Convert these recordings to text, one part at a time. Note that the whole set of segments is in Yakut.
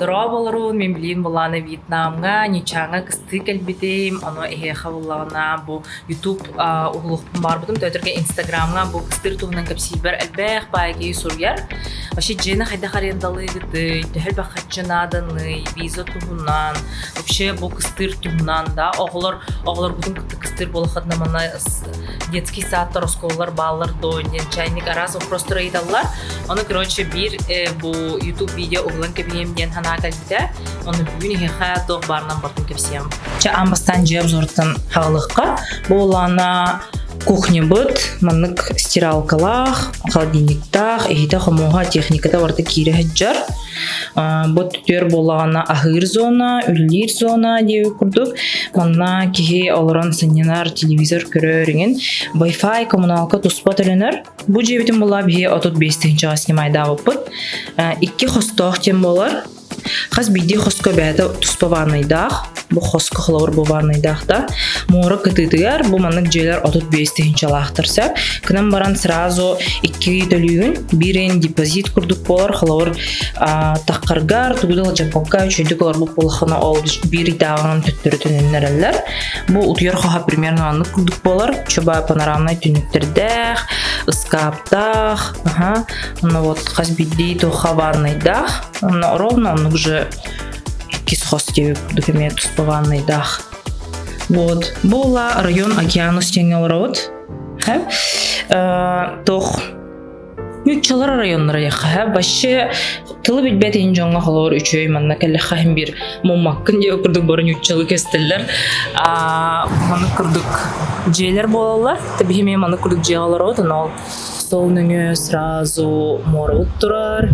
Дорооболорун, мин билигин былаана Вьетнамҥа, Ньычааҥҥа кыстыы кэлбитим. Ону эһиэхэ буллаҕына бу YouTube уһулуохпун баҕарбытым. Төтөргө Инстаграмҥа бу кыстыыр туһунан кэпсиирбэр элбэх баай киһи суруйар. Вообще дьиэни хайдах арендалыыгытый, төһө элбэх харчы нааданый, виза туһунан, вообще бу кыстыыр туһунан да оҕолор оҕолоргутун кытта кыстыыр буолаххытына манна детский садтар, оскуолалар бааллар дуо диэн чайник араас вопростары ыйыталлар. Ону, короче, биир бу YouTube видео уһулан кэбиһиэм диэн санаа кэлбитэ. Ону бүгүн эһиэхэ туох баарынан бартын кэпсиэм. Чэ, аан бастаан дьиэ обзоруттан хаалыахха. Бу улаана кухнябыт, маннык стиралкалаах, холодильниктаах, иһитэ-хомуоһа, техниката барыта киирэ сылдьар. Бу түтүөр буоллаҕына аһыыр зона, үлэлиир зона диэбит курдук. Манна киһи олорон сынньанар, телевизор көрөр иҥин. Wi-Fi коммуналка туспа төлөнөр. Бу дьиэбитин була биһи 35 тыһыынчаҕа снимайдаабыппыт. Икки хостоох диэн буолар. Хас биирдии хоско бэйэтэ туспа ваннайдаах. Бу хоско холобур бу ваннайдаах да. Муора кытыытыгар бу маннык дьиэлэр 35 тыһыынчалаахтар сөп. Кынан баран сразу икки төлүүгүн, биирин депозит курдук буолар. Холобур таххаргар тугу да ылдьаппакка үчүгэйдик олорбут буоллаххына ол биир ыйдааҕын төттөрү төнүннэрэллэр. Бу утуйар хоһо примерно маннык курдук буолар. Чуба панорамнай түннүктэрдээх, ыскааптаах, аха, онно вот хас биирдии туохха ваннайдаах. Онно ровно оннук же иккис хос диэбит курдук эмиэ туспа ваннайдаах. Вот. Була район Океанус диэҥҥэ олоробут. Туох Ньуччалар оройуоннара диэххэ вообще тылы билбэт иһин дьоҥҥо холобур үчүгэй манна кэллэххэ иһин биир муммаккын диэбит курдук бары ньуччалыы кэстэллэр аа маннык курдук дьиэлэр буолаллар биһи эмиэ маннык курдук дьиэҕэ олоробут ону ол стол нөҥүө сразу муорабыт турар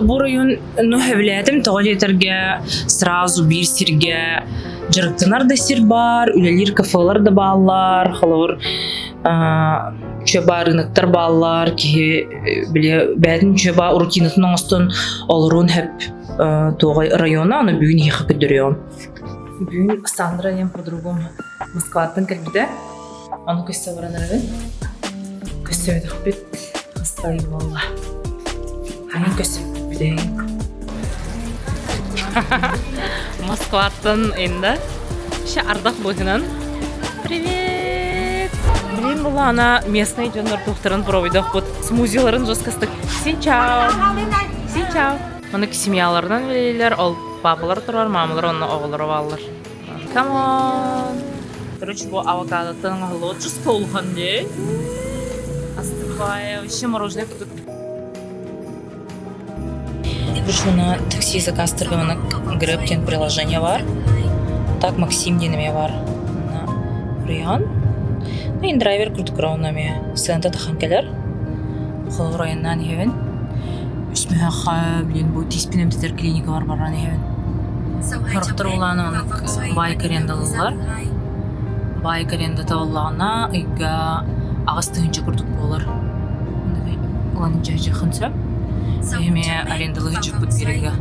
бу оройуон ну сөбүлээтим тоҕо диэтэргэ сразу биир сиргэ дьарыктанар да сир баар үлэлиир кафелар да бааллар холобур чөба рыноктар бааллар киһи били бэйэтин чөба рутинатын оҥостон олоруон сөп туоҕай района аны бүгүн иһиэхэ көрдөрүөҕүм бүгүн Сандра диэн подругум Москваттан кэлбитэ ону көстө баран эрэбин көстүбэтэхпит хастай буолла хайын көстүбүтэ Москваттан инде Ше ардах быһынан Привет! Билин булана местный дьоннор тухтарын пробуйдахпыт. Смузиларын жесткостык. Xin chào! Xin chào! Маны семьяларынан үлэлииллэр, ол папалар турар, мамалар онно оҕолоро бааллар. Come on! Короче, бу авокадоттан оҥоһуллубут жестко улахан дии. Астыкбай, вообще мороженое курдук. Бушуна такси заказтарга маны Grab диэн приложение бар. Так Максим диэн эмиэ бар. Район. Ну, индрайвер курдук ровно эмиэ. Сыаната тахан кэлэр. Холобур айаннаан иһэбин. Үс мөһөххө, блин, бу тииспин эмтэтэр клиникалар баран иһэбин. Сорохтор улаан оннук байк арендалыыллар. Байк арендата буоллаҕына ыйга 8 тыһыынча курдук буолар. Ылан дьаһдьыаххын сөп. Эмиэ арендалыы сылдьыппыт биэрэгэ.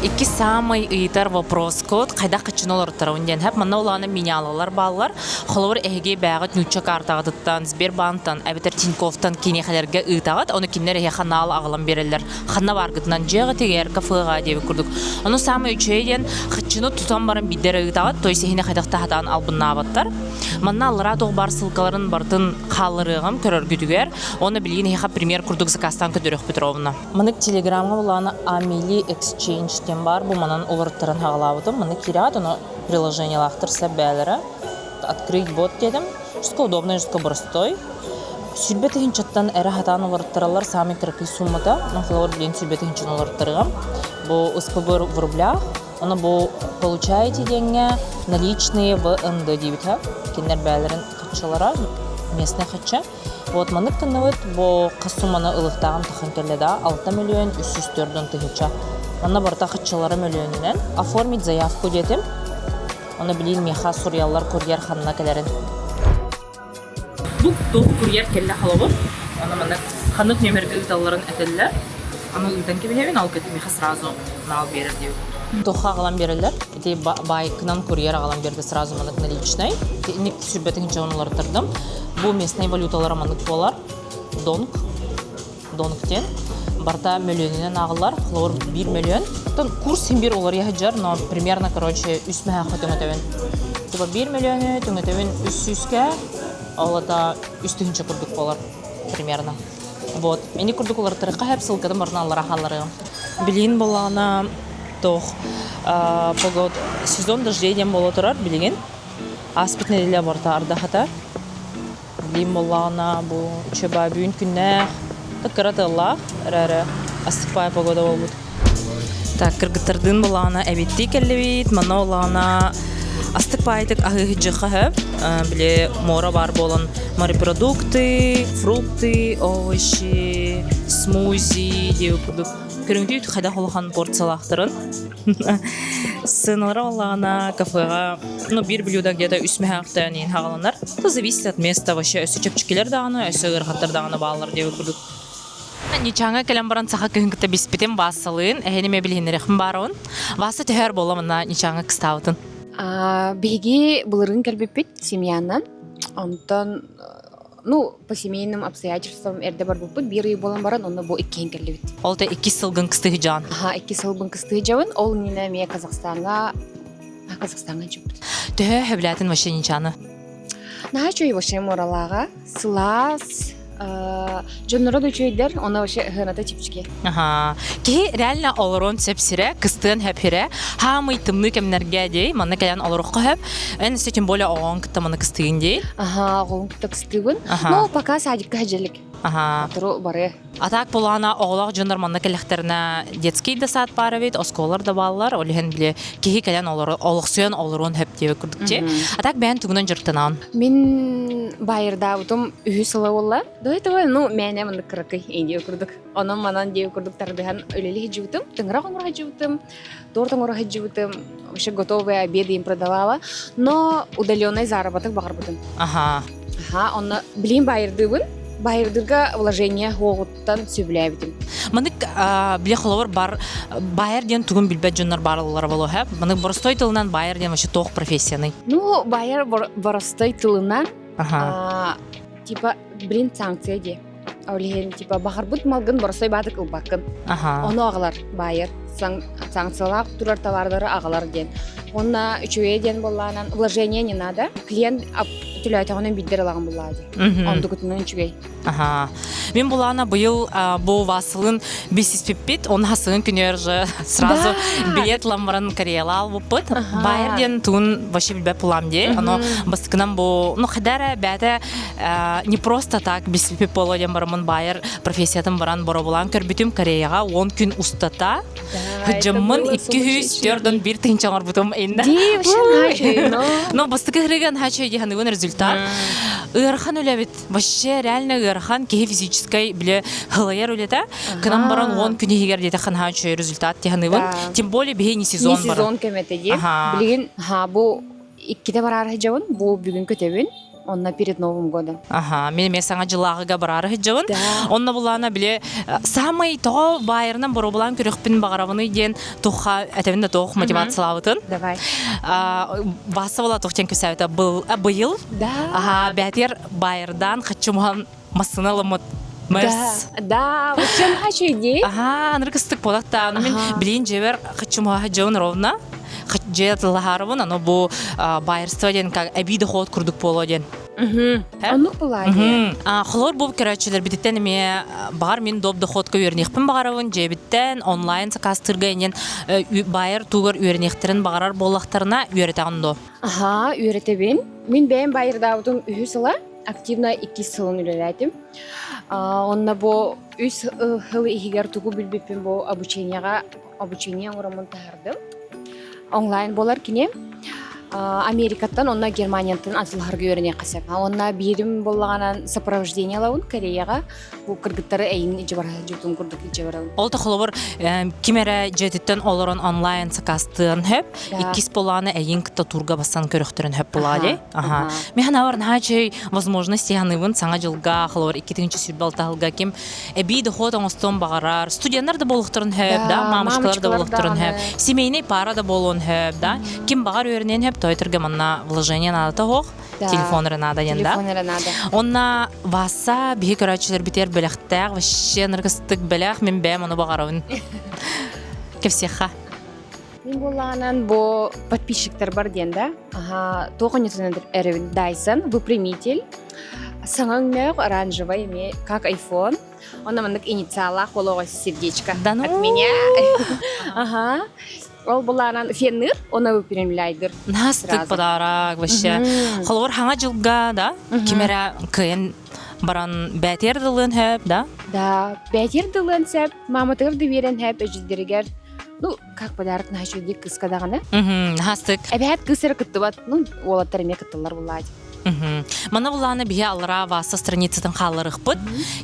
Икки саамай ыйытар вопроскут хайдах хаччыны олортарабын диэн хэп манна улаана менялалар бааллар. Холобур эһиги бээҕит нуучча картаҕытыттан, Сбербанктан эбэтэр Тиньковтан киниэхэлэргэ ыытаҕыт, ону кинилэр эһиэхэ ханаал аҕалан биэрэллэр. Ханна бааргытынан дьиэҕитигэр, кафеҕа диэбит курдук. Ону саамай үчүгэй диэн хаччыны тутан баран биирдэ эрэ ыытаҕыт, то есть эһини хайдах да сатаан албыннаабаттар. Манна аллараа туох баар ссылкаларын барытын хаалларыаҕым көрөргүтүгэр. Уонна билигин эһиэхэ пример курдук заказтаан көрдөрүөхпүт ровно. Маннык телеграмҥа булааны Амели Exchange диэн баар. Бу манан уларыттаран хаҕалаабытым. Манна киирэҕит, ону приложениелаахтар сөп бээлэрэ. Открыть бот диэтим. Жутко удобный, жутко простой. 20 тыһыынчаттан эрэ хатаан уларыттараллар самый кыракый суммата. Ну, холобур, билигин 20 тыһыынчаны уларыттарыам. Бу СПБ в рублях. Ону бу получаете диэҥҥэ наличные ВНД диэбит Кинилэр бээлэрин хаччалара, местный хачча. Вот маннык гынныбыт, бу хас сумманы ылыахтааҕын тахан кэллэ да, 6 миллион 304 тыһыынча. Манна барыта хаччалара мөлүйүөнүнэн. Оформить заявку диэтим. Ону билигин миэхэ суруйаллар курьер ханна кэлэрин. Бу туох курьер кэллэ холобур. Ону манна ханнык нүөмэргэ ыыталларын этэллэр. Аны ыытан кэбиһэбин, ол кэннэ миэхэ сразу наал биэрэр диэбит. Туохха аҕалан биэрэллэр? Ити байкынан курьер аҕалан биэрдэ сразу маннык наличнай. Инник сүүрбэтин дьон уларытырдым. Бу местный валюталара маннык буолар. Донг. Донг диэн. Барыта мөлүйүөнүнэн ааҕыллар. Холобур, биир мөлүйүөн. Оттон курс син биир уларыйа сылдьар, но примерно, короче, үс мөһөөххө түҥэтэбин. Типа биир мөлүйүөнү түҥэтэбин үс сүүскэ, ол это үс тыһыынча курдук буолар примерно. Вот. Ини курдук уларытарыкка хэп ссылкатын барытын аллара хаалларыам. Билигин буоллаҕына туох погод сезон дождей диэн буола турар билигин. Ааспыт нэдиэлэ барыта ардахата. Билигин буоллаҕына бу чөба бүгүн күннээх, кыра тыаллаах эрээри астыкпай погода буолбут. Так, кыргыттардыын буоллаҕына эбиттии кэллибит, манна буоллаҕына астык баайтык аһыы сылдьыахха сөп. Били муора баар буолан морепродукты, фрукты, овощи, смузи диэбит курдук көрүҥтүүт хайдах улахан порциялаахтарын. Сыаналара буоллаҕына кафеҕа ну биир блюдо где-то үс мөһөөхтөөн иһин хаҕаланар. Это зависит от места вообще өссө чэпчэкилэр даҕаны, өссө ыарахаттар даҕаны бааллар диэбит курдук. Ньычаҥа кэлэн баран саха кыһын кытта биспитим Вассалыын, эһэни эмиэ билиһиннэриэхпин баарабын. Васса төһөр буолла манна Ньычаҥа кыстаабытын? Биһиги былырыын кэлбиппит семьянан. Онтон ну, по семейным обстоятельствам эрдэ барбыппыт. Биир ый буолан баран, онно бу иккиһин кэллибит. Ол да иккис сылгын кыстыы дьаан. Аха, иккис сылбын кыстыы дьабын. Ол иннинэ эмиэ Казахстаҥҥа Казахстаҥҥа дьуппут. Төһө сөбүлээтин вообще Ньычаны? Наһаа үчүгэй вообще муоралааҕа. Сылаас, дьонноро да үчүгэйдэр, онно вообще ыһыаната чипчики. Аха. Киһи реально олорон сөп сирэ, кыстыан сөп сирэ. Хаамый тымныы кэмнэргэ дии, манна кэлэн олоруохха сөп. Эн өссө тем более оҕоҥ кытта маны кыстыгын дии. Аха, оҕоҥ кытта кыстыыбын. Ну, пока садикка садьалик. Аха. Туру бары. А так булаана оҕолоох дьоннор манна кэллэхтэринэ детский да сад баар эбит, оскуолалар да бааллар, ол иһин били киһи кэлэн олохсуйан олоруон сөп диэбит курдук дии. А так бэйэн тугунан дьарыктанаҕын? Мин байырдаабытым үһүс сыла буолла. До этого, ну, мээнэ маннык кыракый индия курдук. Онон манан диэбит курдук тардыһан үлэлии сылдьыбытым, тыҥырах оҥоро сылдьыбытым, торт оҥоро сылдьыбытым, вообще готовые обеды им продавала, но удаленный заработок баҕарбытым. Аха. Аха, онно билигин байырдыыбын. Байырдырга вложение хуоҕуттан сөбүлээбитим. Манык бile холобур бар байер диэн тугун билбэт дьоннор баараллара болуо Манык боростой тылынан байер диэн вообще туох профессияный? Ну, байер боростой тылынан типа, блин, санкция дии. Ол иһин типа баҕарбыт малгын боростой баатык ылбаккын. Ону аҕалар байер санкциялаах турар товардары аҕалар диэн. Онно үчүгэй диэн буоллаанан вложение не надо. Клиент төлөөтөҕүнэн биирдэр ылаҕын буллаа дии. Онтукутунан үчүгэй. Аха. Мин булаана быйыл бу Васылын билсиспиппит, он хасыгын күнүөр же сразу билет ылан баран Кореяла албыппыт. Байер диэн тугун вообще билбэт булам дии. Оно бастакынан бу, ну хадара бээтэ не просто так билсиппит боло диэн бараммын байер профессиятын баран боробулаан көрбүтүм Кореяҕа 10 күн устата. Хыдьыммын 241 тыһыынча оҥорбутум инна. Но бастакы хырыган хачай диһаныгын результат. Ыарахан үлэбит Вообще реально ыарахан киһи физическай биле хылайар үлэтэ. Кынан баран 10 күн иһигэр диэтэ ханһаа үчүгэй результат тиһаныыбын. Тем более биһи не сезон Не сезон кэмэтэ дии. Билигин ха бу иккитэ бараары сылдьабын, бу бүгүн көтөбүн. Онно перед Новым годом. Аха, мен эмиэ саҥа дьылааҕыга бараары сылдьабын. Онно булаана биле самый тоҕо баайарынан боруобалаан көрүөхпүн баҕарабыный диэн тухха этэбин да туох мотивациялаабытын. Давай. Васа була туох диэн кэпсээбитэ быйыл Да. Аха, бээтигэр байырдаан хаччымуһан массыына ылыммыт Мерс. Да, вот чем хочу идей. Аха, аныр кыстык болак та. Мен билин жебер хаччымуха жон ровно. Же тыллахарыбын, аны бу байырство диэн как эби доход курдук боло диэн. Оннук была идея. Холор бу көрөөччүлэр бититтен эмиэ баҕар мин доп доходка үөрниэхпин баҕарабын дьиэбиттэн онлайн сакаастыырга инен байыр тугар үөрниэхтэрин баҕарар буоллахтарына үөрэтэҕин до. Аһаа, үөрэтэбин. Мин бэйэм байырдаабытым үһүс сыла, активно иккис сылын үлэлээтим. Онно бу үс сыл иһигэр тугу билбиппин бу обучениеҕа обучение оҥороммун таһардым. Онлайн буолар кини. Америкаттан онно Германияттан атылаһарга үөрэниэххэ сөп. Онно биирим буоллаҕынан сопровождение ылабын Кореяҕа. Бу кыргыттары эйин ичи бара жутун курдук ичи барабын. Ол да холобур ким эрэ дьиэтиттэн олорон онлайн сакаастыан хөп, иккис полааны эйин кытта турга бассан көрөхтөрүн хөп буолаа дии. Аха. Мен ханабар наһаа үчүгэй возможность ханыыбын саҥа дьылга холобур 2026 сылга ким эбии дохуот оҥостуон баҕарар, студеннар да буолуохтарын хөп, да, мамочкалар да буолуохтарын хөп, семейный пара да буолуон хөп, да, ким баҕар үөрэниэн хөп, тойторга манна вложение наадата суох, телефон эрэ наада диэн да. Телефон эрэ наада. Онна Васа биһи көрөөччүлэрбитигэр бэлэхтээх, вообще ыныргыстык бэлэх, мин бэйэм ону баҕарабын. Кэпсиэххэ. Мин буоллаҕынан бу подписчиктарбар диэн да, аха, туох онньутунан эрэбин Dyson выпрямитель, саҥа өҥнөөх оранжевый эмиэ как iPhone. Онно маннык инициалаах олоҕо сердечко Да ну! от меня. Ага. Ол булаанан фенныр, оны выпрямляйдыр. Настык подарок вообще. Холобур хаҥа дьылга да, ким эрэ кыайан баран бээтиэр дылыан сөп, да? Да, бээтиэр дылыан сөп, мааматыгар да биэрэн сөп, эдьиийдэригэр Ну, как подарок наһаа үчүгэйдик кыыска даҕаны. Хастык. Эбэһээт кыыс эрэ кыттыбат, ну, уолаттар эмиэ кытталлар буллаат. Мана буллааны биһи аллараа Васа страницатын хаалларыхпыт.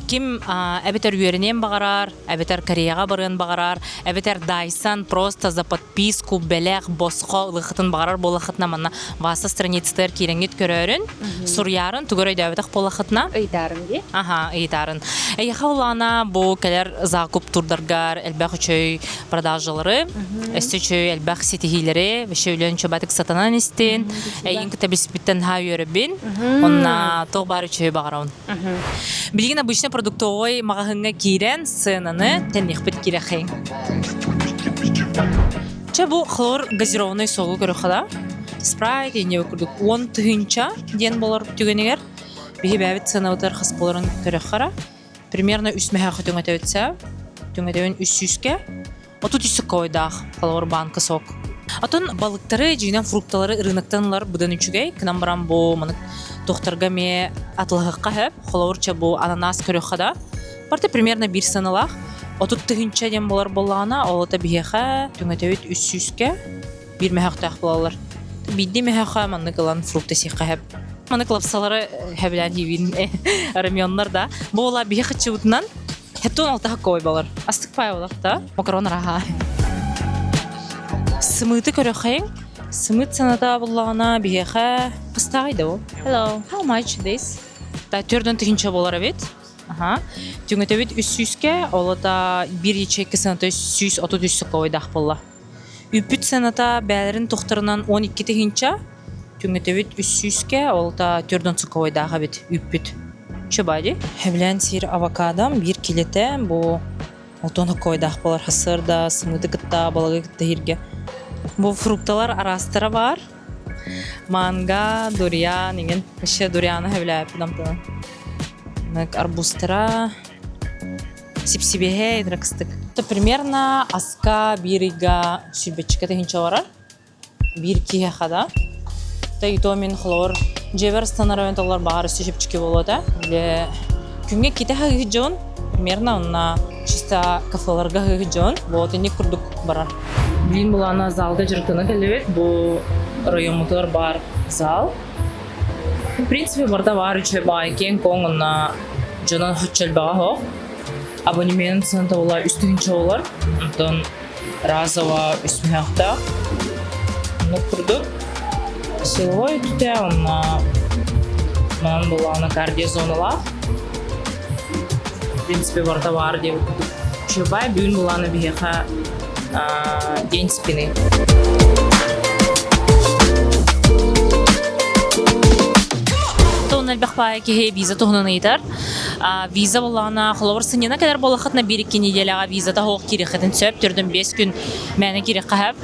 Ким эбэтэр үөрэниэн баҕарар, эбэтэр Кореяҕа барыан баҕарар, эбэтэр Дайсон просто за подписку бэлэх босхо ылыхытын баҕарар буолахытына манна Васа страницатыгар киирэҥҥит көрөөрүн, суруйаарын тугу эрэ өйдөөбөтөх буолахытына. Ыйытаарын дии. Аха, ыйытаарын. Эйиэхэ улаана бу кэлэр закуп турдаргар элбэх үчүгэй продажалары, өссө үчүгэй элбэх ситиһиилэри, вообще үлэн чобатык сатанан истин, эйин кытта билсиппиттэн наһаа үөрэбин, онна туох баар үчүгэй баҕарабын. Билигин обычно продуктовой маҕаһыыҥҥа киирэн сценаны тэнниэхпит кирэхиҥ. Чэ бу хлор газированный согу көрөххө да спрайт инньэ курдук 10 тыһыынча диэн болор түгэнигэр биһи бэйэбит сыанабытыгар хас буоларын көрөххө примерно үс мөһөөхө түҥэтэ түҥэтэбин үс сүүскэ 33 соккойдаах холобур банка сок. Отон балыктары, дьиҥинэн фрукталары ырыынактан ылар быдан үчүгэй. Кынан баран бу манык туохтарга эмиэ атылаһыахха сөп. Холобур, чэ бу ананас көрүөххэ да. Барыта примерно биир сыаналаах. 30 тыһыынча диэн буолар буоллаҕына, ол ата биһиэхэ түҥэтэбит үс сүүскэ биир мөһөөхтөөх буолаллар. Биирдии мөһөөххө маннык ылан фрукта сиэххэ сөп. Маннык лапсалары хэбилээн хиибин раменнар да. Бу ола биһи хаччыбытынан 76 хакковой болар. Астык пай болар да. Макарон раха. Сымыты көрөхөйүҥ. Сымыт саната буллаҕына биһиэхэ кыстааҕый да ол. Hello, how much this? Да, төрдөн тыһынча болар эбит. Аха. Түҥөтөбүт үс сүүскэ, олота бир ячейка сыаната 133 сокковойдаах буолла. Үппүт сыаната бээлэрин тухтарынан 12 тыһыынча, түҥөтөбүт үс сүүскэ, ол да төрдөн сокковойдаах эбит үппүт. Чубади. Хэбилээн сиир авокадом биир килэтэ бу отон хоккойдаах буолар сарсыарда сымыыты кытта балыгы кытта иһиргэ. Бу фрукталар араастара баар. Манго, дуриан иҥин. Вообще дурианы хэбилээппин амтанан. Арбузтара сип-сибиэһэй дракстык. Примерно аска биир ыйга сүүрбэччикэ тыһыынча барар. Биир киһиэхэ да. Та и то мин холобур дьиэбэр ыстанар ойонтоллор баҕар өссө чэпчэки буолуо этэ. Или күҥҥэ иккитэ хаһыыһыт дьон, примерно онно чисто кафеларга хаһыыһыт дьон, вот инник курдук барар. Билин булаана залга дьарыктана кэллибит. Бу райоммутугар баар зал. В принципе, барыта баар үчүгэй баҕайы киэҥ-куоҥ уонна дьоно соччо элбэҕэ суох. Абонемент сыаната буолла үс тыһыынча буолар. Онтон разово үс мөһөөхтөөх. Оннук курдук. Силовой өттүтэ уонна манан буоллаҕына кардиозоналаах. В принципе, барыта баар диэбит курдук. Үчүгэй бүгүн булаана биһиэхэ день спины. Туһунан элбэх баайы киһи виза туһунан ыйытар. Виза буоллаҕына, холобур, сынньана кэлэр буоллаххытына биир-икки неделяҕа визата суох киириэххитин сөп, төрдүн 5 күн мээнэ киириэххэ сөп.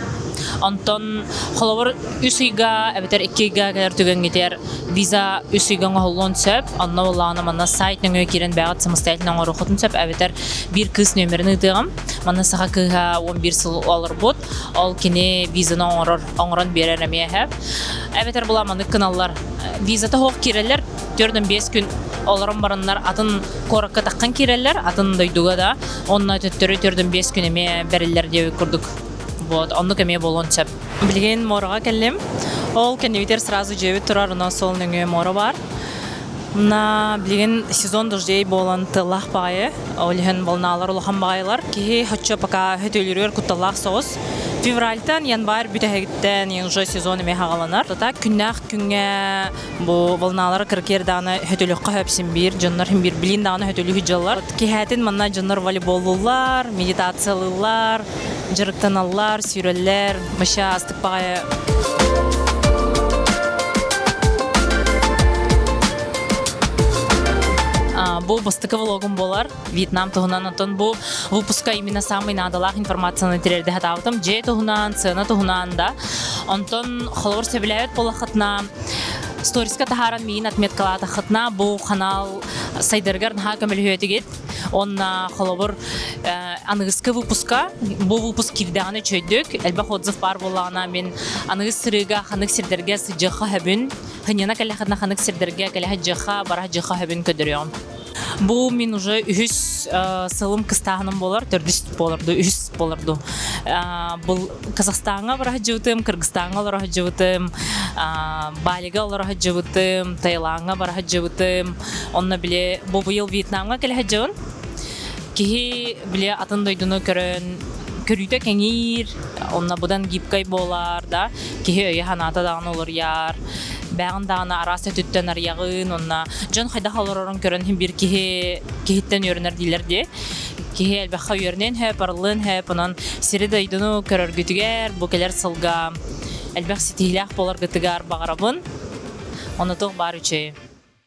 Онтон холобур үс ыйга эбэтэр икки ыйга кэлэр түгэҥҥитигэр виза үс ыйга оҥоһуллуон сөп. Онно буоллаҕына манна сайт нөҥүө киирэн бэйэҕит самостоятельно оҥоруоххутун сөп эбэтэр биир кыыс нүөмэрин ыытыаҕым. Манна саха кыыһа 11 сыл олорбут. Ол кини визаны оҥорор, оҥорон биэрэр эмиэ сөп. Эбэтэр була маннык гыналлар. Визата суох киирэллэр, 4-5 күн олорон бараннар атын куоракка таххан киирэллэр, атын дойдуга да. Онно төттөрү 4-5 күн эмиэ бэриллэр диэбит курдук. Вот, оннук эмиэ буолуон сөп. Билигин муораҕа кэллим. Ол кэннибитигэр сразу дьиэбит турар, онон суол нөҥүө муора баар. На билигин сезон дождей буолан тыаллаах баҕайы, ол иһин волналар улахан баҕайылар. Киһи оччо пока хөтөлүрүгэр кутталлаах соҕус. Февральтан январь бүтэһигиттэн уже сезон эмиэ хаҕаланар. Так күннээх күҥҥэ бу волналары кыркиэр даҕаны хөтөлүөххэ сөп син биир дьоннор син биир билин даҕаны хөтөлүһү дьаллар. Киһээтин манна дьоннор волейболлууллар, медитациялыыллар, дьарыктаналлар, сүүрэллэр. Вообще астык баҕайы. Бу бастакы влогум буолар Вьетнам туһунан. Онтон бу выпуска именно самый наадалаах информацияны тириэрдэ сатаабытым. Дьиэ туһунан, сыана туһунан да. Онтон холобур сөбүлээбит буоллаххытына сториска таһааран миигин отметкалаатаххытына бу канал сайдарыгар наһаа көмөлөһүө Онна холобур аныгыскы выпуска бу выпуск киирдэҕинэ үчүгэйдик элбэх отзыв баар буоллаҕына мин аныгыс сырыыга ханнык сирдэргэ сылдьыахха сөбүн хынньана кэллэххитинэ ханнык сирдэргэ кэлэ сылдьыахха бара сылдьыахха сөбүн көрдөрүөҕүм. Бу мин уже үһүс сылым кыстааһыным буолар, төрдүс буолар дуу, үһүс буолар дуу. Бұл Казахстаҥҥа бара сылдьыбытым, Кыргызстаҥҥа олоро сылдьыбытым, Балига олоро сылдьыбытым, Таилаҥҥа бара сылдьыбытым. Онно били бу быйыл Вьетнамҥа кэлэ сылдьабын. Киһи били атын дойдуну көрөн көрүүтэ кэҥиир, онно быдан гибкай буолар да, киһи өйө-санаата даҕаны уларыйар, бэҕин даҕаны араас өттүттэн арыйаҕын, онно дьон хайдах олорорун көрөн иһин биир киһи киһиттэн үөрэнэр дииллэр дии. Киһи элбэххэ үөрэнэн сөп, арыллыан сөп, онон сири-дойдуну көрөргүтүгэр бу кэлэр сылга элбэх ситиһиилээх буоларгытыгар баҕарабын. Онно туох баар үчүгэй.